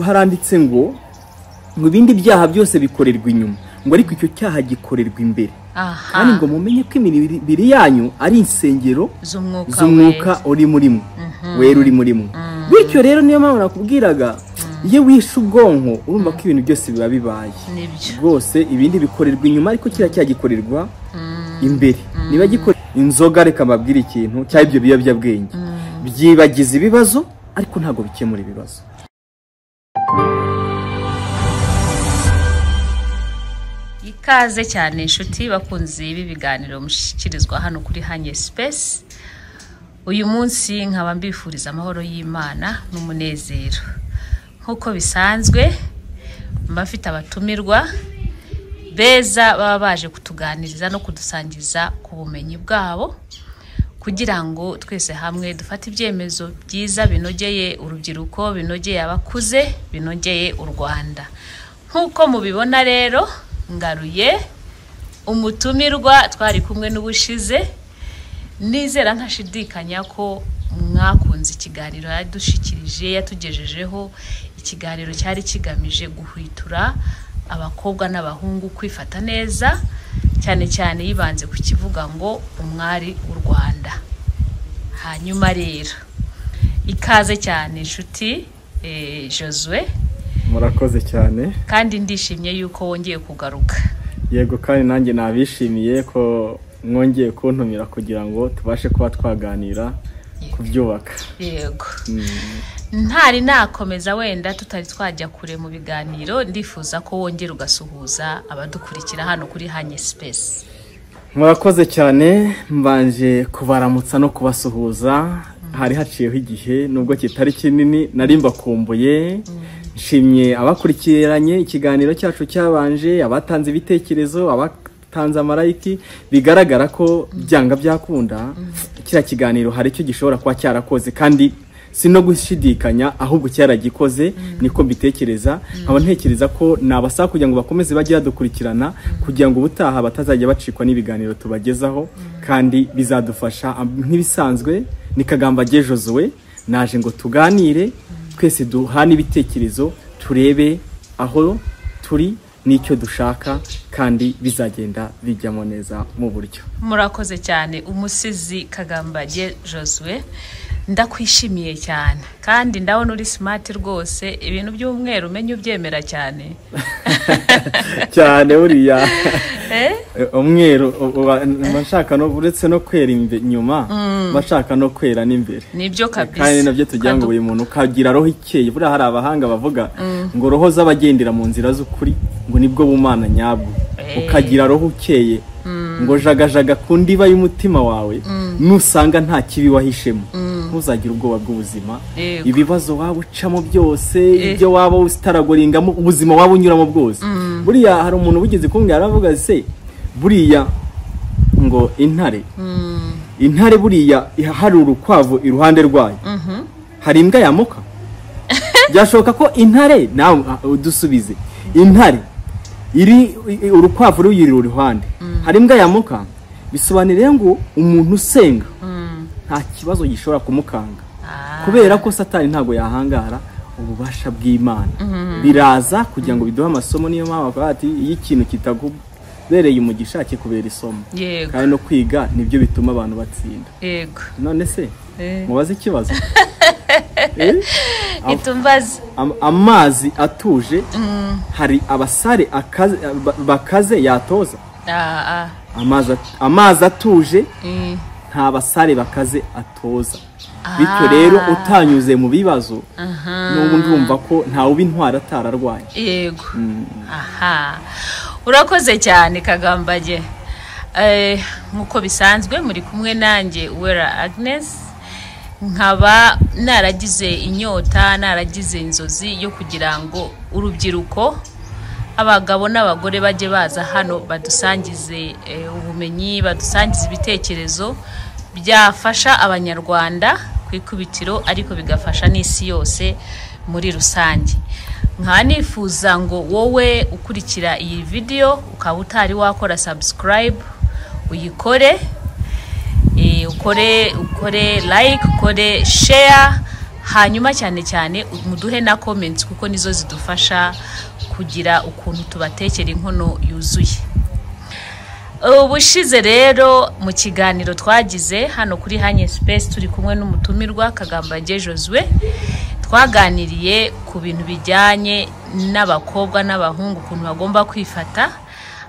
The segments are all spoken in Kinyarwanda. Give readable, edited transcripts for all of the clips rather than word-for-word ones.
Haranditse ngo ibindi byaha byose bikorerwa inyuma, ngo ariko icyo cyaha gikorerwa imbere. Kandi ngo mumenye ko imibiri yanyu ari insengero z'umwuka uri muri mwe, wera uri muri mwe. Bityo rero niyo mpamvu nakubwiraga, iyo wishe ubwonko urumva ko ibintu byose biba bibaye rwose, ibindi bikorerwa inyuma ariko kiriya cyaha gikorerwa imbere. Niba gikora inzoga, reka mbabwire ikintu cya ibyo biyobyabwenge byibagiza ibibazo ariko ntabwo bikemura ibibazo. Ikaze cyane inshuti bakunzi b'ibiganiro mushyikirizwa hano kuri Hanye Space. Uyu munsi nkaba mbifuriza amahoro y'Imana n'umunezero. Nk'uko bisanzwe mba mfite abatumirwa beza baba baje kutuganiriza no kudusangiza ku bumenyi bwabo, kugira ngo twese hamwe dufate ibyemezo byiza binogeye urubyiruko, binogeye abakuze, binogeye u Rwanda. Nk'uko mubibona rero, ngaruye umutumirwa twari kumwe n'ubushize, nizera ntashidikanya ko mwakunze ikiganiro yadushikirije, yatugejejeho ikiganiro cyari kigamije guhwitura abakobwa n'abahungu kwifata neza, cyane cyane yibanze ku kivuga ngo umwari w'u Rwanda. Hanyuma rero ikaze cyane inshuti Josue. Murakoze cyane, kandi ndishimye yuko wongeye kugaruka. Yego, kandi nanjye nabishimiye ko mwongeye kuntumira kugira ngo tubashe kuba twaganira kubyubaka. Yego, ntari nakomeza wenda tutari twajya kure mu biganiro, ndifuza ko wongera ugasuhuza abadukurikira hano kuri Hanye Space. Murakoze cyane, mbanje kubaramutsa no kubasuhuza. Hari haciyeho igihe nubwo kitari kinini, nari mbakumbuye. Nshimye abakurikiranye ikiganiro cyacu cyabanje, abatanze ibitekerezo, abatanze amarayiki. Bigaragara ko byanga byakunda kiriya kiganiro hari icyo gishobora kuba cyarakoze, kandi si no gushidikanya ahubwo cyaragikoze, niko mbitekereza. Nkaba ntekereza ko nabasaba kugira ngo bakomeze bajye badukurikirana, kugira ngo ubutaha batazajya bacikwa n'ibiganiro tubagezaho, kandi bizadufasha. Nk'ibisanzwe ni Kagambage Josue, naje ngo tuganire twese, duhane ibitekerezo, turebe aho turi n'icyo dushaka, kandi bizagenda bijyamo neza mu buryo. Murakoze cyane umusizi Kagambage Josue, ndakwishimiye cyane, kandi ndabona uri smart rwose, ibintu by'umweru umenye ubyemera cyane cyane. Buriya umweru bashaka no uretse no kwera inyuma, bashaka no kwera n'imbere. Nibyo kabisa, kandi nabyo tugira ngo buri muntu ukagira roho ikeye. Buriya hari abahanga bavuga ngo roho z'abagendera mu nzira z'ukuri ngo nibwo bumana nyabwo. Ukagira roho ukeye, ngo jagajaga ku ndiba y'umutima wawe, nusanga nta kibi wahishemo ntuzagira ubwoba bw'ubuzima. Ibibazo waba ucamo byose, ibyo waba utaragoringamo, ubuzima waba unyuramo bwose. Buriya hari umuntu wigeze kumbwira, aravuga se buriya ngo intare, intare buriya hari urukwavu iruhande rwayo, hari imbwa yamoka? Byashoboka ko intare, nawe udusubize, intare iri urukwavu ruyiri iruhande, hari imbwa yamoka? Bisobanuriye ngo umuntu usenga nta kibazo gishobora kumukanga, kubera ko Satani ntago yahangara ububasha bw'Imana. Biraza kugira ngo biduhe amasomo. Niyo mpamvu bavuga ati iyo ikintu kitakubereye umugisha kikubera isomo, kandi no kwiga nibyo bituma abantu batsinda. Yego, none se mubaze ikibazo? Itumbaze. Amazi atuje hari abasare bakaze yatoza? Amazi atuje nta basare bakaze atoza. Bityo rero utanyuze mu bibazo n'ubu ndumva ko ntawe ubintwara atararwaye. Yego, aha urakoze cyane Kagambage. Nk'uko bisanzwe muri kumwe nanjye Uwera Agnes, nkaba naragize inyota, naragize inzozi yo kugira ngo urubyiruko, abagabo n'abagore bajye baza hano badusangize ubumenyi, badusangize ibitekerezo byafasha abanyarwanda ku ikubitiro, ariko bigafasha n'isi yose muri rusange. Nkaba nifuza ngo wowe ukurikira iyi video ukaba utari wakora subscribe, uyikore, ukore like, ukore share, Hanyuma cyane cyane muduhe na comments, kuko nizo zidufasha kugira ukuntu tubatekera inkono yuzuye. Ubushize rero mu kiganiro twagize hano kuri Hanye Space turi kumwe n'umutumirwa Kagambage Josue, twaganiriye ku bintu bijyanye n'abakobwa n'abahungu ukuntu bagomba kwifata.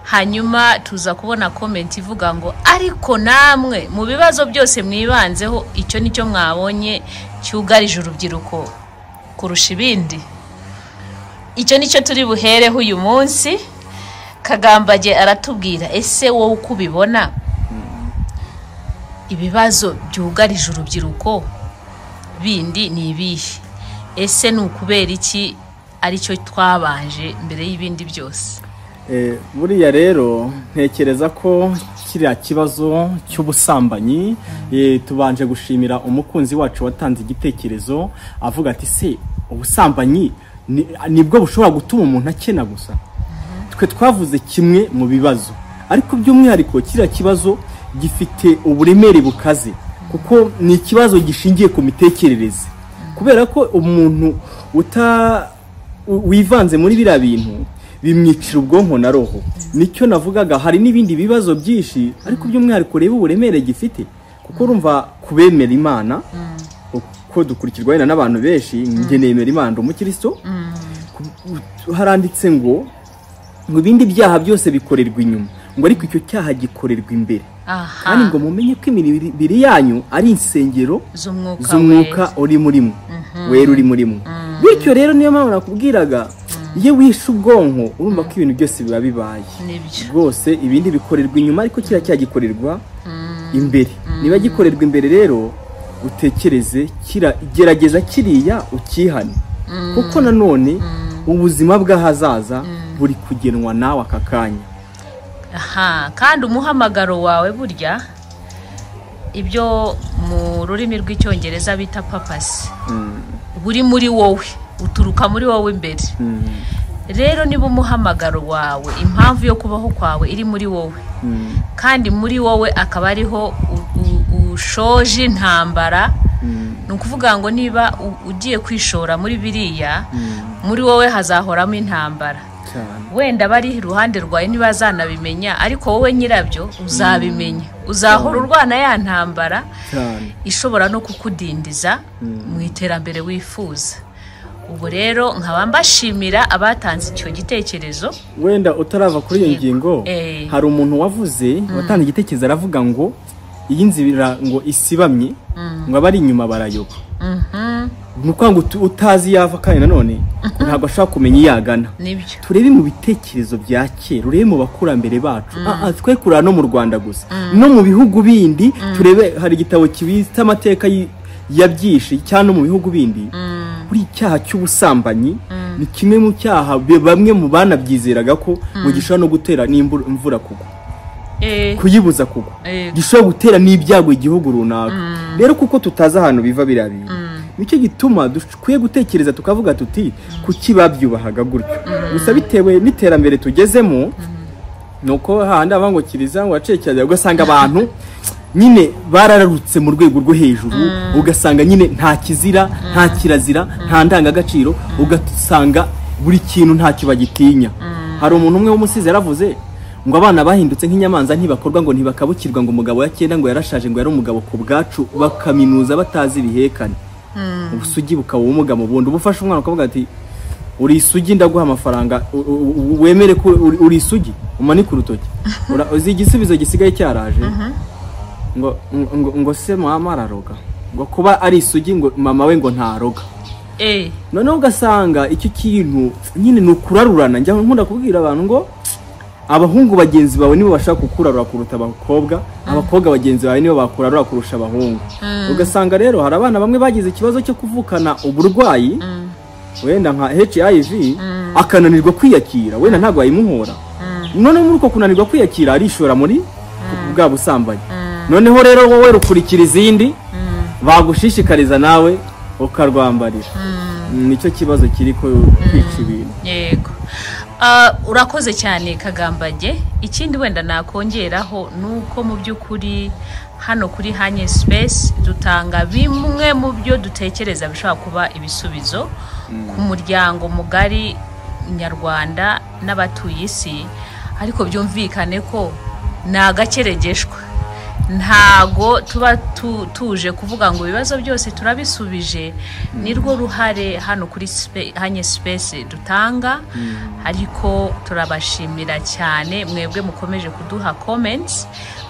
Hanyuma tuza kubona comment ivuga ngo ariko namwe mu bibazo byose mwibanzeho icyo nicyo mwabonye cyugarije urubyiruko kurusha ibindi. Icyo nicyo turi buhereho uyu munsi. Kagambage aratubwira, ese wowe uko ubibona ibibazo byugarije urubyiruko bindi ni ibihe? Ese ni ukubera iki aricyo twabanje mbere y'ibindi byose? Buriya rero ntekereza ko kiriya kibazo cy'ubusambanyi, tubanje gushimira umukunzi wacu watanze igitekerezo avuga ati se ubusambanyi nibwo bushobora gutuma umuntu akena gusa. Twe twavuze kimwe mu bibazo, ariko by'umwihariko kiriya kibazo gifite uburemere bukaze, kuko ni ikibazo gishingiye ku mitekerereze. Kubera ko umuntu wivanze muri biriya bintu bimwicira ubwonko na roho. Nicyo navugaga, hari n'ibindi bibazo byinshi, ariko by'umwihariko reba uburemere gifite, kuko urumva kubemera Imana, uko dukurikirwa wenda n'abantu benshi, njye nemera Imana ndi umukristo, haranditse ngo ibindi byaha byose bikorerwa inyuma, ngo ariko icyo cyaha gikorerwa imbere. Kandi ngo mumenye ko imibiri yanyu ari insengero z'umwuka uri muri mwe, wera uri muri mwe. Bityo rero niyo mpamvu nakubwiraga, iyo wishe ubwonko urumva ko ibintu byose biba bibaye rwose, ibindi bikorerwa inyuma ariko kiriya cyaha gikorerwa imbere. Niba gikorerwa imbere rero utekereze, gerageza kiriya ukihane, kuko nanone ubuzima bw'ahazaza buri kugenwa nawe aka kanya. Aha, kandi umuhamagaro wawe burya ibyo mu rurimi rw'icyongereza bita purpose, buri muri wowe, uturuka muri wowe imbere. Rero niba umuhamagaro wawe, impamvu yo kubaho kwawe iri muri wowe, kandi muri wowe akaba ariho ushoje intambara, ni ukuvuga ngo niba ugiye kwishora muri biriya, muri wowe hazahoramo intambara. Wenda bari iruhande rwawe ntibazanabimenya, ariko wowe nyirabyo uzabimenya. Uzahora urwana ya ntambara ishobora no kukudindiza mu iterambere wifuza. Ubwo rero nkaba mbashimira abatanze icyo gitekerezo. Wenda utarava kuri iyo ngingo, hari umuntu wavuze watanze igitekerezo aravuga ngo iyi nzira ngo isibamye, ngo abari inyuma barayoba. Ni ukuvuga ngo utazi yava, kandi nanone ntabwo ashobora kumenya iyo agana. Turebe mu bitekerezo bya kera, urebe mu bakurambere bacu, twe kurara no mu Rwanda gusa, no mu bihugu bindi. Turebe, hari igitabo kibitse amateka ya byinshi cyane mu bihugu bindi. Buri cyaha cy'ubusambanyi ni kimwe mu cyaha bamwe mu banabyizeraga ko ngo gishobora no gutera n'imvura kugwa, kuyibuza kugwa, gishobora gutera n'ibyago igihugu runaka. Rero kuko tutazi ahantu biva biriya bintu, nicyo gituma dukwiye gutekereza tukavuga tuti kuki babyubahaga gutyo. Gusa bitewe n'iterambere tugezemo, nuko hahandi avuga ngo kiliziya ngo yaciye, ugasanga abantu nyine barararutse mu rwego rwo hejuru, ugasanga nyine nta kizira, nta kirazira, nta ndangagaciro, ugasanga buri kintu ntacyo bagitinya. Hari umuntu umwe w'umusizi yaravuze ngo abana bahindutse nk'inyamanza ntibakorwa, ngo ntibakabukirwa, ngo umugabo yakenda ngo yarashaje, ngo yari umugabo ku bwacu, bakaminuza batazi ibihekane. Ubusugi bukaba ubumuga mu bundi. Ubufasha umwana ukavuga ati uri isugi, ndaguha amafaranga, wemere ko uri isugi, umanike urutoki. Uzi igisubizo gisigaye cyaraje, ngo se mama araroga, ngo kuba ari isugi, ngo mama we ngo ntaroga. Noneho ugasanga icyo kintu nyine ni ukurarurana. Njya nkunda kubwira abantu ngo abahungu bagenzi bawe nibo bashaka kukurarura kuruta abakobwa, abakobwa bagenzi bawe nibo bakurarura kurusha abahungu. Ugasanga rero hari abana bamwe bagize ikibazo cyo kuvukana uburwayi, wenda nka HIV, akananirwa kwiyakira, wenda ntabwo bayimuhora. Noneho muri uko kunanirwa kwiyakira arishora muri bwa busambanyi. Noneho rero wowe rukurikira izindi, bagushishikariza nawe ukarwambarira. Nicyo kibazo kiri kwica ibintu. Yego. Urakoze cyane Kagambage. Ikindi wenda nakongeraho nuko mu by'ukuri Hano kuri Hanye Space dutanga bimwe mu byo dutekereza bishobora kuba ibisubizo ku muryango mugari nyarwanda n'abatuye isi, ariko byumvikane ko ni agakeregeshwa. Ntago tuba tuje kuvuga ngo ibibazo byose turabisubije. Nirwo ruhare hano kuri Hanye Space dutanga. Ariko turabashimira cyane mwebwe mukomeje kuduha comments,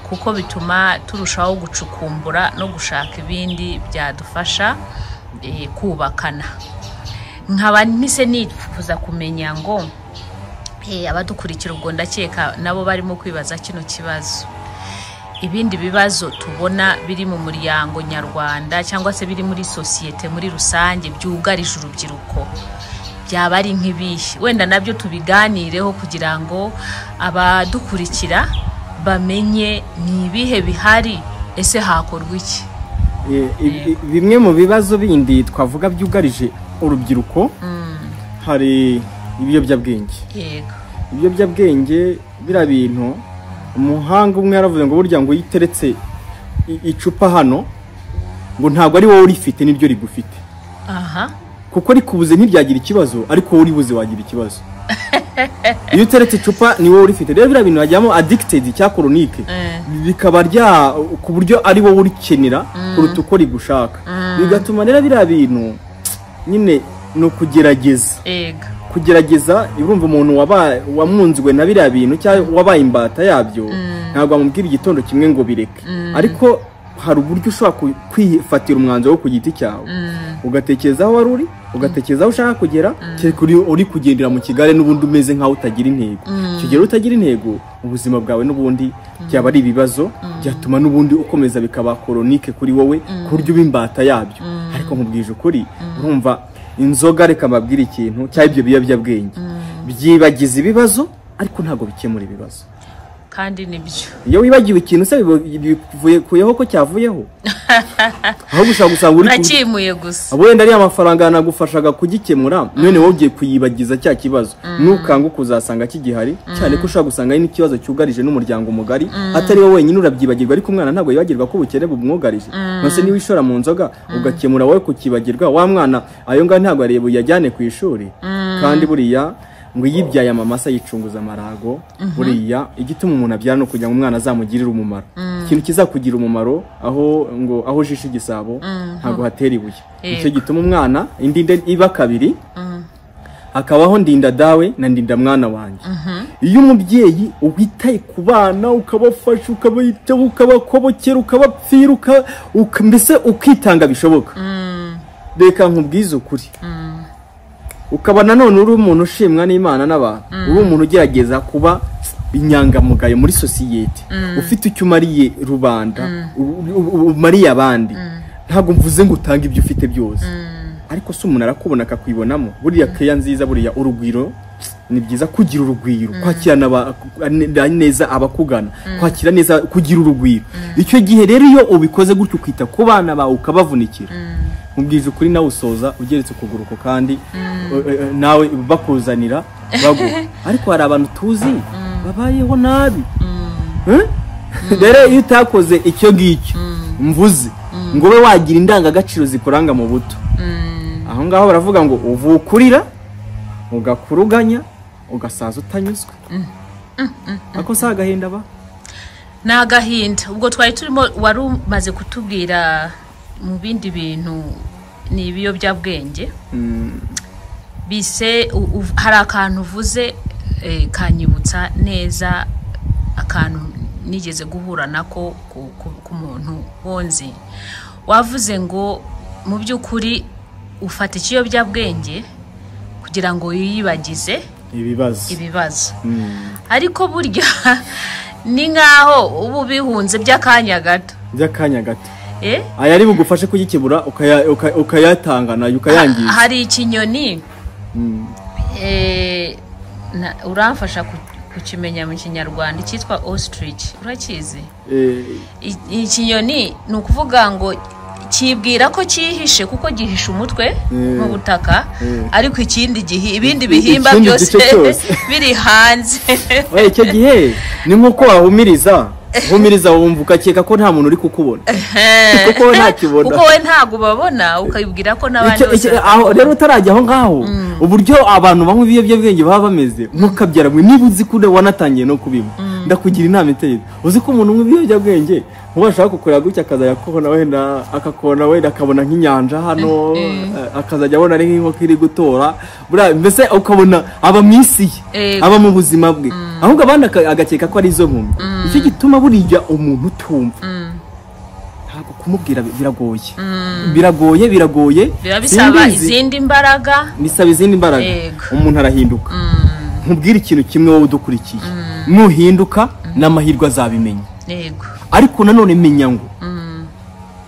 kuko bituma turushaho gucukumbura no gushaka ibindi byadufasha kubakana. Nkaba mpise nifuza kumenya ngo abadukurikira, ubwo ndakeka nabo barimo kwibaza kino kibazo. Ibindi bibazo tubona biri mu muryango nyarwanda cyangwa se biri muri sosiyete muri rusange byugarije urubyiruko byaba ari nk'ibihe? Wenda nabyo tubiganireho kugira ngo abadukurikira bamenye ni ibihe bihari, ese hakorwa iki? Bimwe mu bibazo bindi twavuga byugarije urubyiruko, hari ibiyobyabwenge. Ibiyobyabwenge biriya bintu, umuhanga umwe yaravuze ngo burya ngo iyo uteretse icupa hano, ngo ntabwo ari wowe urifite, niryo rigufite. Kuko rikubuze ntiryagira ikibazo, ariko wowe uribuze wagira ikibazo. Iyo uteretse icupa ni wowe urifite. Rero biriya bintu hajyamo addicted cya chronique, bikaba rya ku buryo ari wowe urikenera kuruta uko rigushaka. Bigatuma rero biriya bintu nyine ni ukugerageza. Kugerageza, urumva umuntu wamunzwe na biriya bintu cyangwa wabaye imbata yabyo, ntabwo wamubwira igitondo kimwe ngo bireke. Ariko hari uburyo ushobora kwifatira umwanzuro wo ku giti cyawe, ugatekereza aho wari uri, ugatekereza aho ushaka kugera, kereka uri kugendera mu kigare n'ubundi umeze nk'aho utagira intego. Icyo gihe utagira intego, ubuzima bwawe n'ubundi byaba ari ibibazo, byatuma n'ubundi ukomeza bikaba chronique kuri wowe, ku buryo uba imbata yabyo. Ariko nkubwije ukuri, urumva inzoga, reka mbabwire ikintu cyangwa ibyo biyobyabwenge byibagiza ibibazo, ariko ntabwo bikemura ibibazo. Kandi nibyo. Iyo wibagiwe ikintu se bivuyeho ko cyavuyeho? Aho gushaka gusanga uri urakimuye gusa. Wenda ari amafaranga yanagufashaga kugikemura, none wowe ugiye kuyibagiza cya kibazo, nukanguka uzasanga kigihari, cyane ko ushobora gusanga ari n'ikibazo cyugarije n'umuryango mugari, atari wowe wenyine urabyibagirwa, ariko umwana ntabwo yibagirwa ko ubukene bumwugarije. Nose niba wishora mu nzoga ugakemura wowe kukibagirwa, wa mwana ayo ngayo ntabwo areba uyajyane ku ishuri. Kandi buriya ngo yibyaye amamasa yicunguza amarago, buriya igituma umuntu abyara no kugira ngo umwana azamugirire umumaro. Ikintu kizakugira umumaro aho ngo aho ujisha igisabo ntabwo hatera ibuye. Icyo gituma umwana indinda iba kabiri, hakabaho ndinda dawe na ndinda mwana wanjye. Iyo umubyeyi witaye ku bana, ukabafasha, ukabayitaho, ukabakobokera, ukabapfira, mbese ukitanga bishoboka, reka nkubwize ukuri, ukaba nanone uri umuntu ushimwa n'Imana n'abantu, uri umuntu ugerageza kuba inyangamugayo muri sosiyete, ufite icyo umariye rubanda, umariye abandi. Ntabwo mvuze ngo utange ibyo ufite byose, ariko se umuntu arakubona akakwibonamo. Buriya keya nziza, buriya urugwiro, ni byiza kugira urugwiro, kwakirana neza abakugana, kwakira neza, kugira urugwiro. Icyo gihe rero iyo ubikoze gutyo, ukita ku bana bawe, ukabavunikira, mubwije ukuri nawe usoza ugeretse ukuguru ku kandi, nawe bakuzanira baguha. Ariko hari abantu tuzi babayeho nabi. Rero iyo utakoze icyo ngicyo mvuze ngo ube wagira indangagaciro zikuranga mu buto, aho ngaho baravuga ngo uvukurira ugakuruganya ugasaza utanyuzwe. Ako si agahinda ba? Ni agahinda. Ubwo twari turimo, wari umaze kutubwira mu bindi bintu ni ibiyobyabwenge. Bise hari akantu uvuze kanyibutsa neza akantu nigeze guhura nako ku muntu wonzi. Wavuze ngo mu by'ukuri ufata ikiyobyabwenge kugira ngo yiyibagize ibibazo. Ariko burya ni nkaho ubu bihunze by'akanya gato. By'akanya gato. Aya ari bugufashe kugikemura, ukayatanga nayo ukayangiza. Hari ikinyoni, uramfasha kukimenya mu Kinyarwanda, cyitwa ostrich, urakizi? Ikinyoni ni ukuvuga ngo kibwira ko cyihishe kuko gihisha umutwe mu butaka, ariko ikindi gihe ibindi bihimba Ikindi byose gice cyose biri hanze. Oya, icyo gihe ni nkuko wahumiriza Humiriza wumva ukakeka ko nta muntu uri kukubona, kuko we ntakibona, kuko we ntabwo ubabona, ukabibwira ko n'abandi bose. Aho rero utarajya aho ngaho, uburyo abantu banywa ibiyobyabwenge baba bameze ntukabyara mwe. Niba uzi ko wanatangiye no kubinywa, ndakugira inama iteye. Uzi ko umuntu unywa ibiyobyabwenge ntubashaka kukureba gutya, akazajya akubona wenda, akakubona wenda akabona nk'inyanja hano, akazajya abona ari nk'inkoko iri gutora, mbese ukabona aba mu isi ye, aba mu buzima bwe, ahubwo abandi agakeka ko ari izo mpumyi. Icyo gituma buriya umuntu utumva ntabwo kumubwira biragoye, biragoye, biragoye. Biba bisaba izindi mbaraga. Bisaba izindi mbaraga. Umuntu arahinduka. Nkubwire ikintu kimwe, wowe udukurikiye, nuhinduka n'amahirwe azabimenya. Ariko nanone menya ngo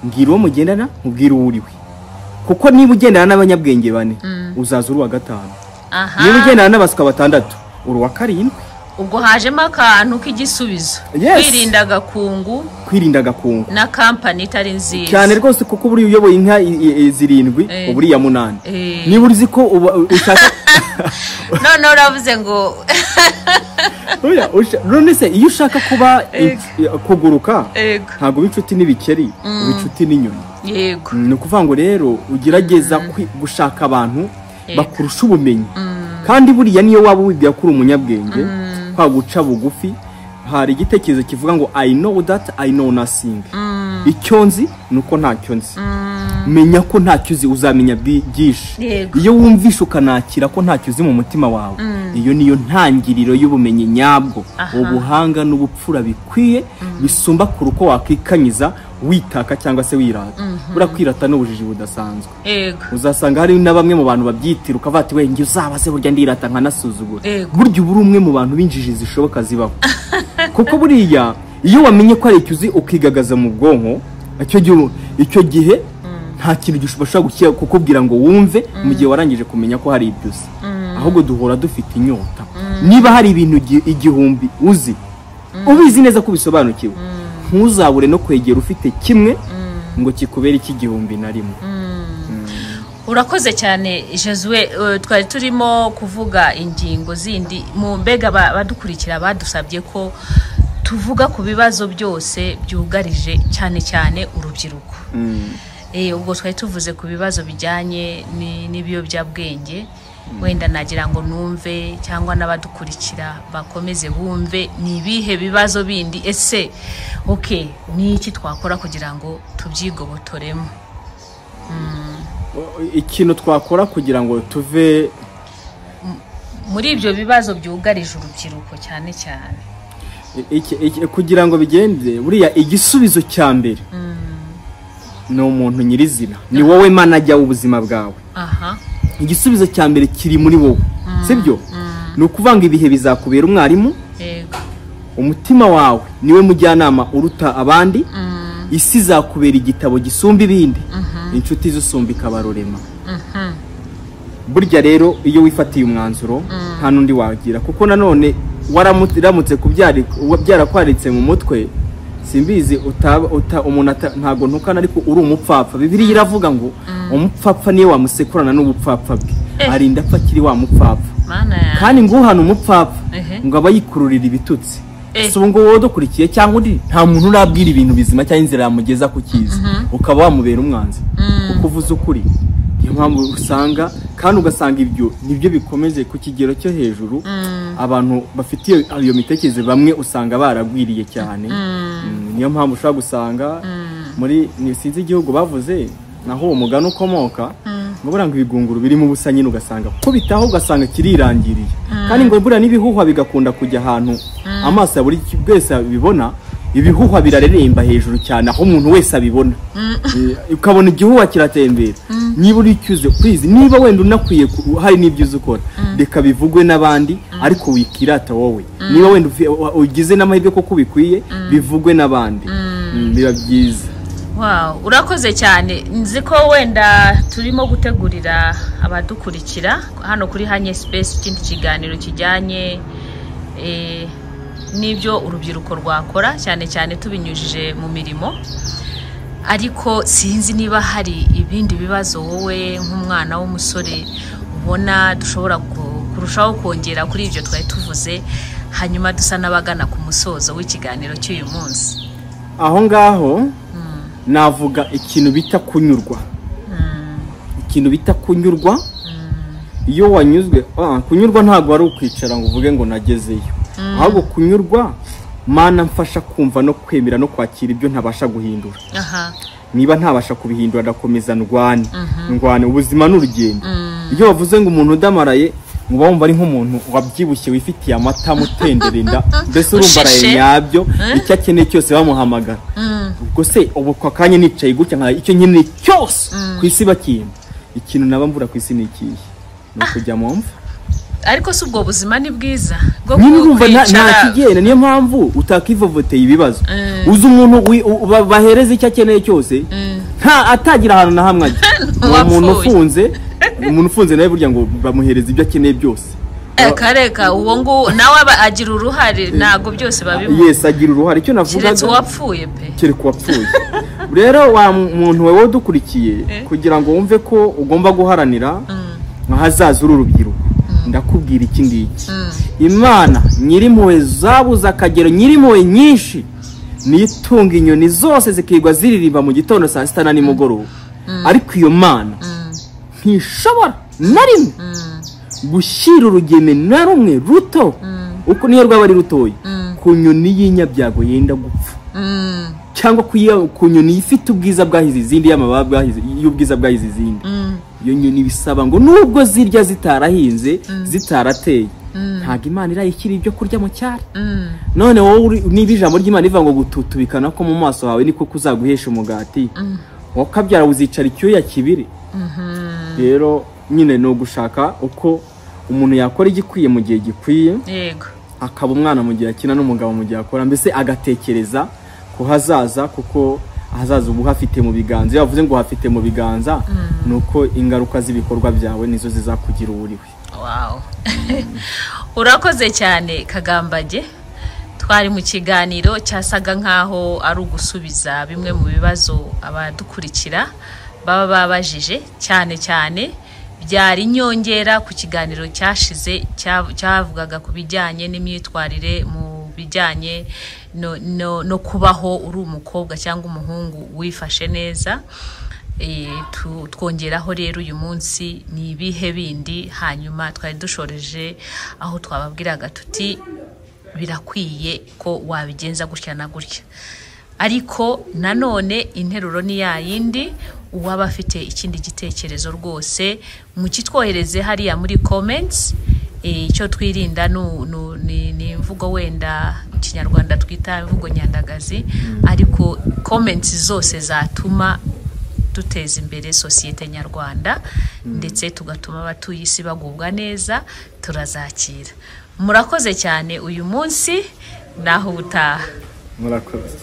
mbwira uwo mugendana, nkubwire uwo uriwe, kuko niba ugendana n'abanyabwenge 4 uzaza uri uwa 5, niba ugendana n'abaswa 6 uri uwa 7. Ubwo hajemo akantu k'igisubizo, kwirinda agakungu, kwirinda agakungu na kampani itari nziza cyane rwose, kuko buriya uyoboye inka 7 uba uri iya 8. Niba uzi ko ushaka none uravuze ngo none se iyo ushaka kuba kuguruka ntabwo uba inshuti n'ibikeri, uba inshuti n'inyoni. Yego. Ni ukuvuga ngo rero ugerageza gushaka abantu bakurusha ubumenyi, kandi buriya niyo waba wibwira ko uri umunyabwenge, kwa guca bugufi. Hari igitekerezo kivuga ngo I know that I know nothing. Icyo nzi nuko ntacyo nzi. Menya ko ntacyo uzi, uzamenya byinshi. Iyo wumvisha ukanakira ko ntacyo uzi mu mutima wawe, iyo niyo ntangiriro y'ubumenyi nyabwo. Ubuhanga n'ubupfura bikwiye bisumba kure uko wakikanyiza witaka cyangwa se wirata. Buriya kwirata n'ubujiji budasanzwe. Uzasanga hari na bamwe mu bantu babyitira, ukavuga ati we njye uzabaze burya ndirata nkanasuzugura. Burya uba uri umwe mu bantu b'injiji zishoboka zibaho. Kuko buriya iyo wamenye ko ari icyo uzi ukigagaza mu bwonko, icyo gihe nta kintu gishobora kukubwira ngo wumve mu gihe warangije kumenya ko hari ibyo uzi. Ahubwo duhora dufite inyota. Niba hari ibintu 1000 uzi, ubizi neza ko ubisobanukiwe, ntuzabure no kwegera ufite kimwe ngo kikubere iki 1001. Urakoze cyane Josue. Twari turimo kuvuga ingingo zindi mu mbega badukurikira badusabye ko tuvuga ku bibazo byose byugarije cyane cyane urubyiruko. Ubwo twari tuvuze ku bibazo bijyanye n'ibiyobyabwenge, wenda nagira ngo numve cyangwa n'abadukurikira bakomeze bumve ni ibihe bibazo bindi, ese okay ni iki twakora kugira ngo tubyigobotoremo? Ikintu twakora kugira ngo tuve muri ibyo bibazo byugarije urubyiruko cyane cyane, kugira ngo bigende, buriya igisubizo cya mbere ni umuntu nyirizina, ni wowe manager w'ubuzima bwawe. Igisubizo cya mbere kiri muri wowe, sibyo? Ni ukuvanga ibihe bizakubera umwarimu. Umutima wawe niwe mujyanama uruta abandi. Isi izakubera igitabo gisumba ibindi, inshuti zisumba ikabarurema. Burya rero iyo wifatiye umwanzuro nta n'undi wagira, kuko nanone waramutse byarakwaritse mu mutwe, simbizi umuntu ntago ntukana, ariko uri umupfapfa. Bibiliya iravuga ngo umupfapfa niwe wamusekurana n'ubupfapfa bwe, arinda apfa akiri wa mupfapfa. Kandi ngo uhana umupfapfa ngo aba yikururira ibitutsi. Si ubu ngubu wowe udukurikiye cyangwa undi, nta muntu urabwira ibintu bizima cyangwa inzira yamugeza ku cyiza, ukaba wamubera umwanzi kuko uvuze ukuri. Niyo mpamvu usanga kandi ugasanga ibyo nibyo bikomeje ku kigero cyo hejuru. Abantu bafite iyo mitekerereze bamwe usanga baragwiriye cyane. Niyo mpamvu ushobora gusanga muri sinzi igihugu bavuze naho uwo mugani ukomoka, ngo buriya ngo ibigunguru birimo ubusa nyine, ugasanga kubitaho ugasanga kirirangiriye. Kandi ngo buriya n'ibihuhwa bigakunda kujya ahantu amaso ya buri wese abibona, ibihuhwa birareremba hejuru cyane aho umuntu wese abibona, ukabona igihuhwa kiratembera. Niba uri cyuze please, niba wenda unakwiye hari n'ibyo uzi ukora, reka bivugwe n'abandi, ariko wikirata wowe. Niba wenda ugize n'amahirwe koko bikwiye, bivugwe n'abandi, biba byiza. Wow, urakoze cyane. Nzi ko wenda turimo gutegurira abadukurikira hano kuri Hanye Space ikindi kiganiro kijyanye n'ibyo urubyiruko rwakora, cyane cyane tubinyujije mu mirimo. Ariko sinzi niba hari ibindi bibazo wowe nk'umwana w'umusore ubona dushobora kurushaho kongera kuri ibyo twari tuvuze. Hanyuma dusa n'abagana ku musozo w'ikiganiro cy'uyu munsi. Aho ngaho navuga ikintu bita kunyurwa. Ikintu bita kunyurwa, iyo wanyuzwe, kunyurwa ntabwo ari ukwicara ngo uvuge ngo nagezeyo, ahubwo kunyurwa, Mana mfasha kumva no kwemera no kwakira ibyo ntabasha guhindura. Niba ntabasha kubihindura ndakomeza ndwane, ndwane. Ubuzima ni urugendo. Iyo bavuze ngo umuntu udamaraye, uba wumva ari nk'umuntu wabyibushye wifitiye amata mutendera inda, mbese urumva araye nyabyo, icyo akeneye cyose bamuhamagara. Ubwo se ubu kwa kanya nicaye gutya nka icyo nkeneye cyose ku isi bakimpa, ikintu naba mbura ku isi ni ikihe? Ni ukujya mu mva. Ariko si ubwo buzima ni bwiza bwo kwicara nta kigenda. Niyo mpamvu utakivovoteye ibibazo. Uzi umuntu bahereza icyo akeneye cyose, nta atagira ahantu na hamwe ajya. Umuntu ufunze nawe burya ngo bamuhereza ibyo akeneye byose. Kareka uwo ngo nawe agira uruhare, ntago byose babimuha. Yes, agira uruhare. Icyo navugaga, keretse uwapfuye pe, kereka uwapfuye. Rero wa muntu wewe udukurikiye, kugira ngo wumve ko ugomba guharanira ahazaza uru rubyiruko, ndakubwira iki ngiki: Imana nyirimpuhwe zabuze akagero, nyirimpuhwe nyinshi, nitunga inyoni zose zikigwa ziririmba mu gitondo, saa sita na nimugoroba. Ariko iyo Mana ntishobora na rimwe gushyira urugeme na rumwe ruto, uko niyo rwaba ari rutoya, ku nyoni y'inyabyago yenda gupfa, cyangwa ku nyoni ifite ubwiza bwahize izindi, y'amababa bwahize y'ubwiza bwahize izindi. Iyo nyoni bisaba ngo nubwo zirya zitarahinze, zitarateye, ntabwo Imana irayishyira ibyo kurya mu cyari. None wowe niba ijambo ry'Imana rivuga ngo gututubikana ko mu maso hawe niko kuzaguhesha umugati, wakabyara uzicara icyuya kibiri. Rero nyine ni ugushaka uko umuntu yakora igikwiye mu gihe gikwiye, akaba umwana mu gihe akina n'umugabo mu gihe akora, mbese agatekereza ku hazaza, kuko ahazaza ubu hafite mu biganza. Iyo bavuze ngo hafite mu biganza, ni uko ingaruka z'ibikorwa byawe nizo zizakugira uwuriwe. Wow. Urakoze cyane Kagambage. Twari mu kiganiro cyasaga nkaho ari ugusubiza bimwe mu bibazo abadukurikira baba babajije, cyane cyane byari inyongera ku kiganiro cyashize cyavugaga ku bijyanye n'imyitwarire mu bijyanye no kubaho uri umukobwa cyangwa umuhungu wifashe neza. Twongeraho rero uyu munsi ni ibihe bindi, hanyuma twari dushoreje aho twababwiraga tuti birakwiye ko wabigenza gutya na gutya. Ariko nanone interuro ni ya yindi, uwaba afite ikindi gitekerezo rwose mukitwohereze hariya muri comments. Icyo twirinda ni imvugo wenda mu Kinyarwanda twita imvugo nyandagazi, ariko comments zose zatuma duteza imbere sosiyete nyarwanda, ndetse tugatuma abatuye isi bagubwa neza, turazakira. Murakoze cyane uyu munsi, naho ubutaha. Murakoze.